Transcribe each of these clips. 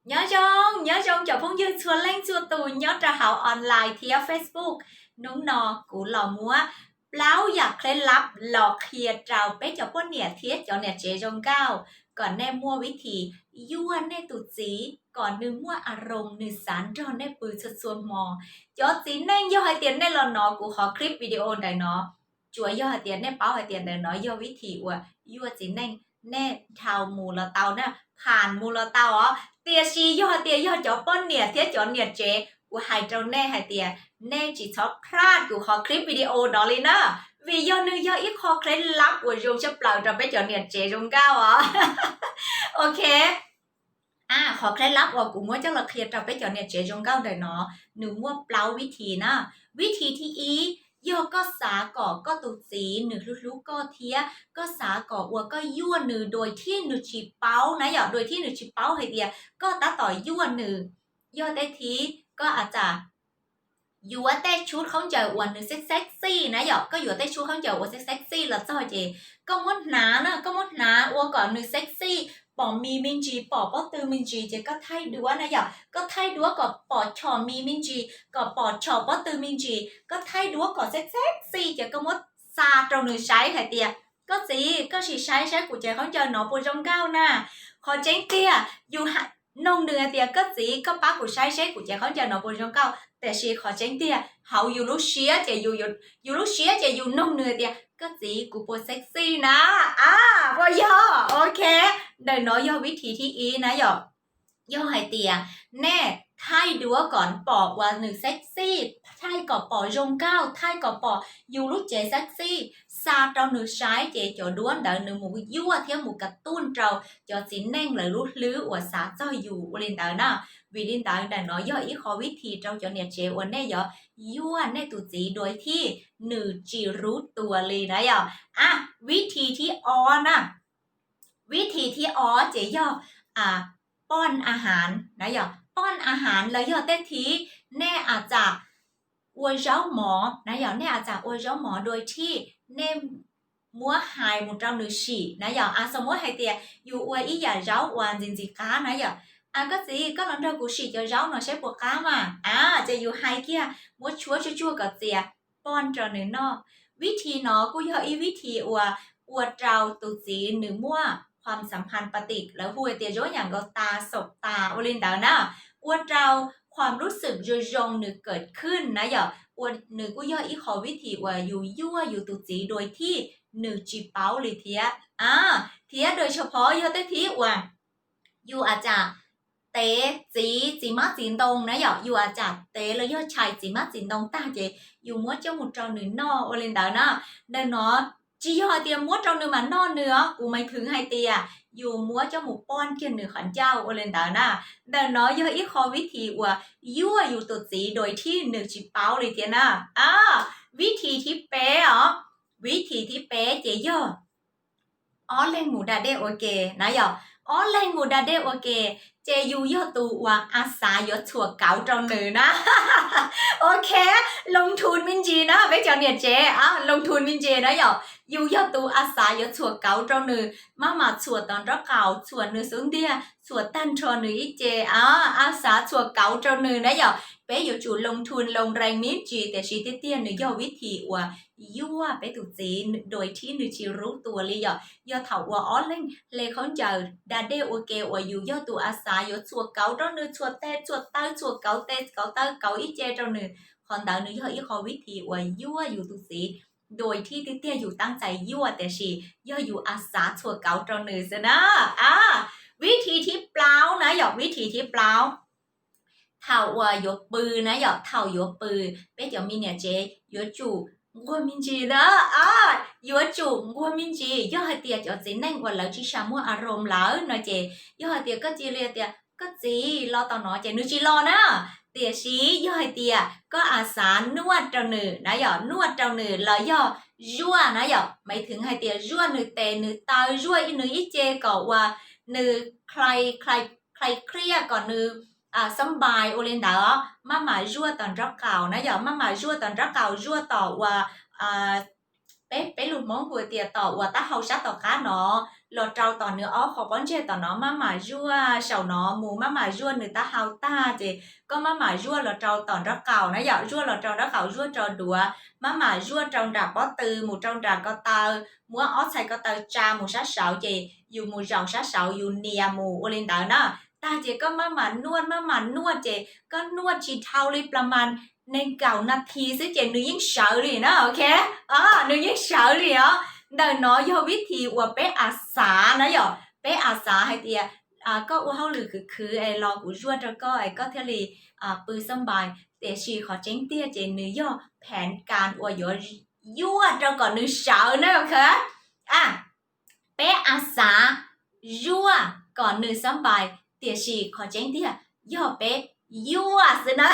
Nyob zoo, nyob zoo cov phooj ywg txhua leej txhua tus nyob rau hauv online thiab Facebook. Hnub no kuv los muab plaub yam khleb lab los qhia rau peb cov poj niam thiab cov niam tsev zoo nkauj, kom nej muaj vib thim yuaj nej tus txiv kom nws muaj a roos nws xav nrog nej pw txhua txhua hmo. Cov txiv neej yog hais tias nej los hnov kuv qhov clip video ntawm no, tsuas yog hais tias nej paub hais tias ntawm no yog vib thim uas yuaj txiv neej, nej dhau mus los tau na, pham mus los tau os. Tiam sis yog hais tias yog cov poj niam thiab cov niam tsev, kuv hais rau nej hais tias nej tsis txhob plam kuv qhov clip video no li na, vim yog nws yog ib qho khleb lab uas zoo tshaj plaws rau peb cov niam tsev zoo nkauj os. Ok, qhov khleb lab uas kuv muab coj los qhia rau peb cov niam tsev zoo nkauj ntawm no, nws muaj plaub vib thim na. Vib thim thib ib, yog koj xav kom koj tus txiv nws hlub hlub koj thiab koj xav kom uas koj yuaj nws dua thib nws tsis paub na yom, dua thib nws tsis paub hais tias koj tab tom yuaj nws. Yog tej thib koj a tas yuav tej tshuj khaub ncaws uas nws sexy sexy na yom, koj yuav tej tshuj khaub ncaws uas sexy sexy los txog ces koj muab hnav na, koj muab hnav ua kom nws sexy, pom mis me ntsis, pom pob tw me ntsis ces koj thaij duab na yom, koj thaij duab kom pom chom mis me ntsis, kom pom chom pob tw me ntsis, koj thaij duab kom sexy sexy ces koj muab xa rau nws saib hais tias, koj txiv, koj sim saib saib kuv cev khaub ncaws no puas zoo nkauj na. Qhov tseeb tiag yus noog nws hais tias, koj txiv, koj pab kuv saib seb kuv cev khaub ncaws no puas zoo nkauj, tiam sis qhov tseeb tiag hauv yus lub siab ces yus, yus lub siab ces yus noog nws hais tias, koj txiv, kuv puas sexy na? A, puas yog? Ok, ntawm no yog vib thim thib ib na yom. Yog hais tias nej thaij duab kom pom uas nws sexy, thaij kom pom zoo nkauj, thaij kom pom yus lub cev sexy, xa rau nws saib ces cov duab ntawd nws mus yuaj thiab mus ka tuj rau cov txiv neej lawv lub hlwb uas xav txog yus ua li ntawd na. Vim li ntawd ntawm no yog ib qho vib thim rau cov niam tsev uas nej yuav yuaj nej tus txiv dua thib nws tsis rub tuas li na yom. A, vib thim thib ob na, vib thim thib ob ces yog poj a hav na yom, poj a hav los yog tej thib nej a tas ua zaub mov na yom, nej a tas ua zaub mov dua thib nej muab hais mus rau nws sim na yom. A, xav muab hais tias yus ua ib yam zaub uas ntxim ntxim qab na yom. A, koj txiv, koj los nrog kuv sim cov zaub no seb puas qab mas. A, ces yus hais kiag muab tshuab tsuag tsuag kom txias poj rau nws noj. Vib thim no kuj yog ib vib thim uas ua rau tus txiv nws muaj khwam xam phas pa tim, lawv hu tias zaub yam nkaus tas xaum tas ua li ntawd na, ua rau khwam lub xwm zoo zoo nws kawm khwj na yom, ua nws kuj yog ib qho vib thim uas yus yuaj yus tus txiv dua thib nws tsis paub li thiab. A, thiab dua tshaj phov yog tej thib uas yus a tas tev txiv txiv mab txiv ntoo na yom, yus a tas tev los yog chais txiv mab txiv ntoo tag ces yus muab coj mus rau nws noj ua li ntawd na. Ntawm no tsis yog hais tias muab rau nws mam noj nws os, kuv hmais thwv hais tias yus muab coj mus poj kiag nws qhov ncauj ua li ntawd na. Ntawm no yog ib qho vib thim uas yuaj yus tus txiv dua thib nws tsis paub li thiab na. A, vib thim thib peb os, vib thim thib peb ces yog ob leeg mus da dej ua ke na yom, ob leeg mus da dej ua ke ces yus yog tus uas a xav yuav txhuam kauv rau nws na. Ok, loo thum me ntsis na peb cov niam tsev, loo thum me ntsis na yom, yus yog tus a xav yuav txhuam kauv rau nws, maj mam txhuam tom nraub qaum, txhuam nws xub ntiag, txhuam tag nrho nws ib ce, a xav txhuam kauv rau nws na yom. Peb yuav tsum loo thum loo rees me ntsis tiam sis tiag tiag nws yog vib thim uas yuaj peb tus txiv dua thib nws tsis rub tuas li yom. Yog thaum uas ob leeg hle khaub ncaws da dej ua ke uas yus yog tus a xav yuav txhuam kauv rau nws, txhuam tes txhuam taw, txhuam kauv tes kauv taw kauv ib ce rau nws, qhov ntawd nws yog ib qho vib thim uas yuaj yus tus txiv dua thib tiag tiag yus tab txais yuaj tiam sis yog yus a xav txhuam kauv rau nws xwb na. A, vib thim thib plaub na yom, vib thim thib plaub, thaum uas yuav pw na yom, thaum yuav pw peb cov me niam tsev yuav tsum nquag me ntsis na. A, yuav tsum nquag me ntsis. Yog hais tias cov txiv neej uas lawv tsis xav muaj a roos lawm no ces yog hais tias koj cia li tias koj txiv los tom no ces nws tsis los na. Tiam sis yog hais tias koj a xav nuaj rau nws na yom, nuaj rau nws los yog zuaj na yom, hmais thwv hais tias zuaj nws tes nws taw, zuaj nws ib ce kom uas nws khlais, khlais, khlais khriaj kom nws xab npais ua li ntawd, maj mam zuaj tom nraub qaum na yom, maj mam zuaj tom nraub qaum, zuaj tom uas peb, peb lus Hmoob hu tias tom uas taub hau sab tom qab no los rau tom nws ob qho pob ntseg tom no, maj mam zuaj saum no mus, maj mam zuaj nws taub hau tag ces koj maj mam zuaj los rau tom nraub qaum na yom, zuaj los rau nraub qaum, zuaj rau duav, maj mam zuaj rau nram pob tw mus rau nram ko taw, muab ob txhais ko taw tsa mus sab saud ces yus mus zaum sab saud yus nias mus ua li ntawd na. Tag ces koj maj mam nuaj, maj mam nuaj ces koj nuaj tsis dhau li plas mas nees nkaum nas this xwb ces nws yeej sawv li na, ok. Nws yeej sawv li os. Ntawm no yog vib thi uas peb a xav na yom, peb a xav hais tias koj ua hauj lwm khwv khwv es los kuv zuaj rau koj es koj thiaj li pw xab npais, tiam sis qhov tseeb tiag ces nws yog phees kas uas yuav yuaj rau kom nws sawv na, ok. Peb a xav zuaj kom nws xab npais, tiam sis qhov tseeb tiag yog peb yuaj xwb na.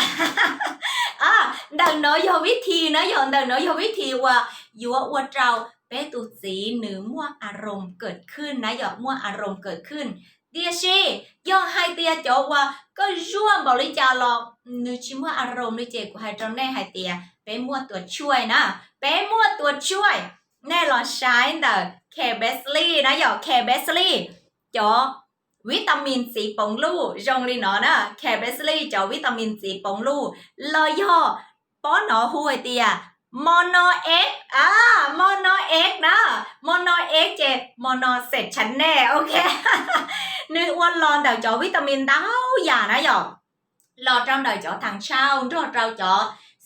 Ntawm no yog vib thi na yom, ntawm no yog vib thi uas yuav ua rau peb tus txiv nws muaj a roos kawm khwj na yom, muaj a roos kawm khwj. Tiam sis yog hais tias cov uas koj zuaj npaum li cas los nws tsis muaj a roos li ces kuv hais rau nej hais tias peb muaj tua tshuaj na, peb muaj tua tshuaj. Nej los saib ntawm Care Bestly na yom, Care Bestly cov vitamin txiv poov luj zoo li no na, Care Bestly cov vitamin txiv poov luj, los yog pob no hu hais tias Mono X, Mono X na, Mono X ces Mono Set Channel, ok. Nws ua los ntawm cov vitamin ntau yam na yom, los rau ntawm cov thas ntsau nrog rau cov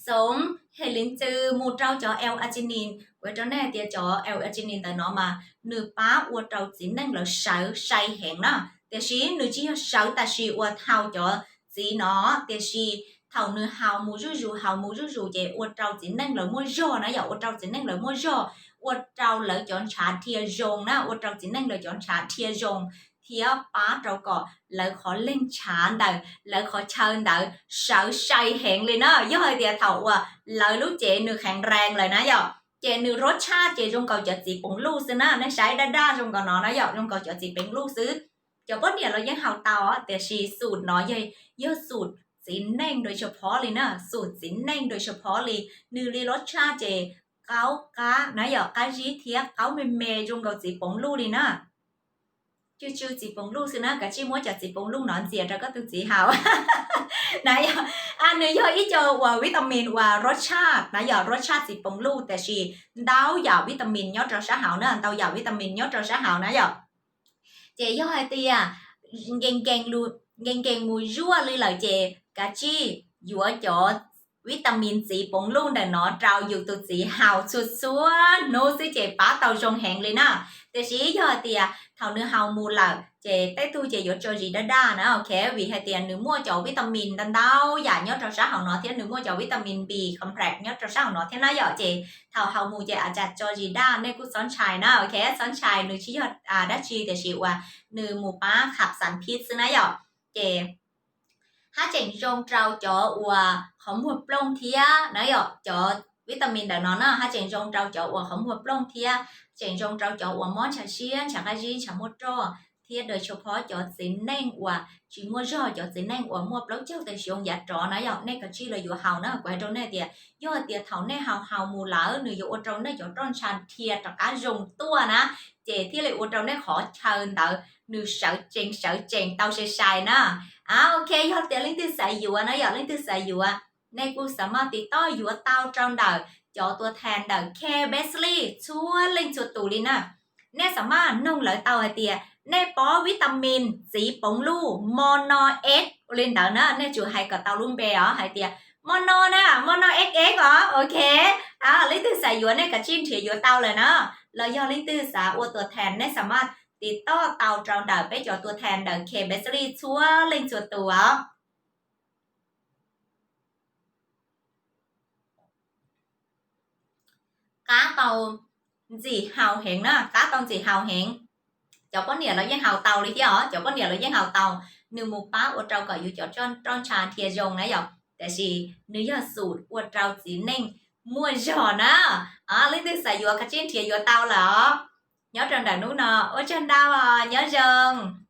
xoov, hais li ntxwv mus rau cov L-arginine. Kuv rau nej hais tias cov L-arginine ntawm no mas nws pab ua rau txiv neej lawv sawv sai heev na, tiam sis nws tsis yog sawv tam sim uas haus cov txiv no, tiam sis thaum nws haus mus zuj zus, haus mus zuj zus ces ua rau txiv neej lawv muaj zog na yom, ua rau txiv neej lawv muaj zog, ua rau lawv cov ntshav dhia zoo na, ua rau txiv neej lawv cov ntshav dhia zoo, thiab pab rau kom lawv qhov leeg ntshav ntawd, lawv qhov chaw ntawd sawv sai heev li na. Yog hais tias thaum uas lawv lub cev nws kheev rees lawm na yom, ces nws rub tshaj ces zoo nkaus cov txiv poov luj xwb na, nej saib daj daj zoo nkaus no na yom, zoo nkaus cov txiv poov luj xwb. Cov poj niam los yeej haus tau, tiam sis xum no yog xum txiv neej dua tshaj phob li na, xum txiv neej dua tshaj phob li. Nws li rub tshaj ces qaub qab na yom, qab zib thiab qaub me me zoo nkaus txiv poov luj li na. Tsw tsw txiv poov luj xwb na, kav tsij muab cov txiv poov luj no ntxias rau koj tus txiv haus na yom. Nws yog ib co uas vitamin uas rub tshaj na yom, rub tshaj txiv poov luj, tiam sis ntau yam vitamin nyob rau sab hauv na, ntau yam vitamin nyob rau sab hauv na yom. Ces yog hais tias nkees nkees mus zuaj li lawm ces kav tsij yuav cov vitamin txiv poov luj ntawm no rau yus tus txiv haus txhua txhua hnub xwb ces pab tau zoo heev li na. Tiam sis yog hais tias thaum nws haus mus lawm ces tej tug ces yuav tso zis daj daj na, ok, vim hais tias nws muaj cov vitamin ntau ntau yam nyob rau sab hauv no thiab, nws muaj cov vitamin B complex nyob rau sab hauv no thiab na yom. Ces thaum haus mus ces a cas tso zis daj, nej kuj txhob ntshai na, ok, txhob ntshai, nws tsis yog dab tsi tiam sis uas nws mus pab kham xav phib xwb na yom. Ces haj tseem zoo rau cov uas qhov muag plooj thiab na yom, cov vitamin ntawm no na haj tseem zoo rau cov uas qhov muag plooj thiab tseem zoo rau cov uas mob ntshav siab, ntshav qab zib, ntshav muaj roj, thiab dua tshaj phob cov txiv neej uas tsis muaj zog, cov txiv neej uas muaj plaub caug tes xyoo yav rov na yom, nej kav tsij los yuav haus na. Kuv hais rau nej tias yog tias thaum nej haus haus mus lawm nws yuav ua rau nej cov roj ntsha dhia rov qab zoo tuaj na, ces thiaj li ua rau nej qhov chaw ntawd nws sawv tsees sawv tsees tau sai sai na. Ok, yog tias leej twg xav yuav na yom, leej twg xav yuav, nej kuj xav maj tiv toj yuav tau rau ntawm cov tua thas ntawm Care Bestly txhua leej txhua tus li na. Nej xav maj noog lawv tau hais tias nej pob vitamin txiv poov luj Mono X ua li ntawd na, nej tsum hais kom tau lub npe os, hais tias Mono na, Mono X X os, ok. Leej twg xav yuav nej kav tsij nrhiav yuav tau lawm na. Los yog leej twg xav ua tua thas nej xav maj tiv toj tau rau ntawm peb cov tua thas ntawm Care Bestly txhua leej txhua tus os. Qab tau ntxim haus heev na, qab tau ntxim haus heev. Cov poj niam los yeej haus tau li thiab os, cov poj niam los yeej haus tau. Nws mus pab ua rau kom yus cov roj ntsha dhia zoo na yom, tiam sis nws yog xum ua rau txiv neej muaj zog na. Leej twg xav yuav kav tsij nrhiav yuav tau lawm os. Nyob rau ntawm hnub no ua tsaug ntau, nyob zoo.